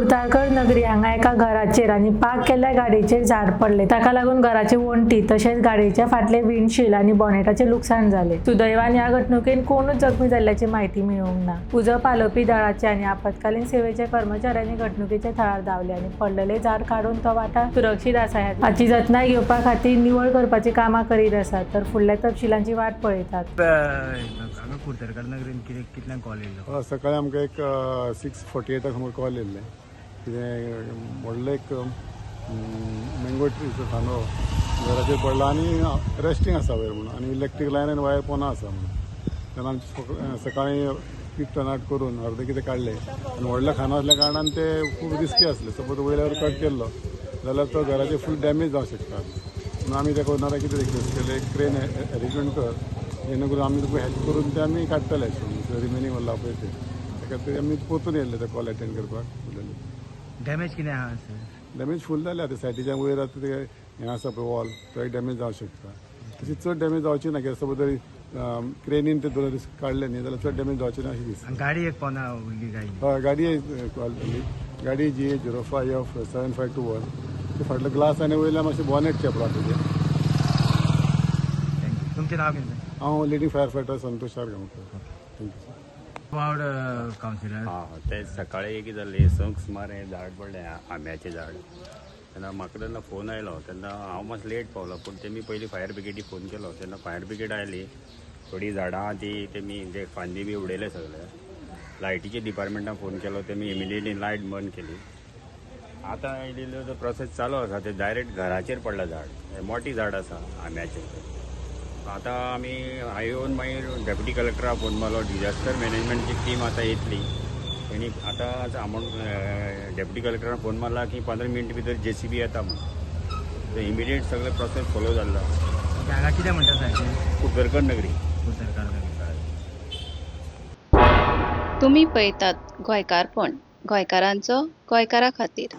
कुडतारकर नगरी हांगा एका घराचेर आनी पार्क केल्ल्या गाडयेचेर झाड पडले. ताका लागून घराची वण्टी तशेंच गाडयेच्या फाटले विंडशील्ड आनी बॉनेटाचें लुकसाण जालें. सुदैवान ह्या घडणुकेन कोणूच जखमी जाल्ल्याची म्हायती मेळूंक ना. उजो पालोवपी दळाचे आनी आपत्कालीन सेवेच्या कर्मचाऱ्यांनी घडणुकेच्या थळार धांवले आनी पडलेले झाड काडून तो वाठार सुरक्षीत आसा हाची जतनाय घेवपा खातीर निवळ करपाची कामां करीत आसात, तर फुडल्या तपशिलांची वाट पळयतात. हांगा कुडतरकार नगरीन कितें कितल्यांक कॉल येयलो? सकाळी आमकां एक 6:48 सुमार कॉल येयल्लें, कितें व्हडलो एक मँगो ट्रीचो खांदो घराचेर पडला आनी रेस्टींग आसा वयर म्हणून, आनी इलेक्ट्रीक लायन आनी वायर पोना आसा म्हणून. तेन्ना आमचे सकाळी क्वीक टर्नआउट करून अर्दें कितें काडलें आनी व्हडलो खांदो आसल्या कारणान ते खूब रिस्की आसले. सपोज वयल्यार कट केल्लो जाल्यार तो घराचेर फूल डॅमेज जावंक शकता. म्हणून आमी त्या ओनराक कितें रिक्वेस्ट केलें, एक क्रेन एरेंजमेंट कर, जेणे करून आमी तुका हेल्प करून ते आमी काडटले रिमेनींग उरला पळय ते. त्या खातीर आमी परतून येयल्ले ते कॉल एटेंड करपाक उरलेले. डॅमेज कितें आहा सर? डॅमेज फूल जाल्या. आतां सायडीच्यान वयर आतां ते हें आसा पळय वॉल, तो एक डॅमेज जावंक शकता. तशी चड डॅमेज जावची ना, कित्याक सपोज जरी क्रेनीन ते धरून काडले न्ही जाल्यार चड डॅमेज जावची ना अशें दिसता. आनी गाडी एक पोंदा उरली काय? हय, गाडी कॉल जाली. गाडी GA 05 F 7521. ते फाटलो ग्लास आनी वयल्यान मातशें बॉनेट चेपला तेजें. Thank you. तुमचें नांव कितें? हांव leading fire fighter Santosh R Gaonkar. Thank you sir. Ward councillor. हां, ते सकाळी एक जालें, 6 सुमार हें झाड पडलें, आंब्याचें झाड. तेन्ना म्हाका तेन्ना फोन आयलो, तेन्ना हांव मातसो लेट पावलो, पूण तेमी पयलीं फायर ब्रिगेडीक फोन केलो. तेन्ना फायर ब्रिगेड आयली, थोडीं झाडां आहा ती तेमी ते फांदी बी उडयले सगळे. लायटीच्या डिपार्टमेंटाक फोन केलो, तेमी इमिडिएटली लायट बंद केली. आतां येयलेलो तो प्रोसेस चालू आसा. ते डायरेक्ट घराचेर पडलां झाड, हें मोटें झाड आसा आंब्याचें. आतां आमी येवन मागीर डेप्युटी कलेक्टराक फोन मारलो. डिजास्टर मॅनेजमेंटची टीम आतां येतली. तेणी आतां आमोण डेप्युटी कलेक्टरान फोन मारला की 15 मिनट भितर जेसीबी येता म्हणून. ते इमिडिएट सगळे प्रोसेस फॉलो जाल्लो आसा. हांगा कितें म्हणटा सारकें? कुडतरकर नगरी. कुडतरकार नगरी. तुमी पळयतात गोंयकारपण, गोंयकारांचो गोंयकारा खातीर.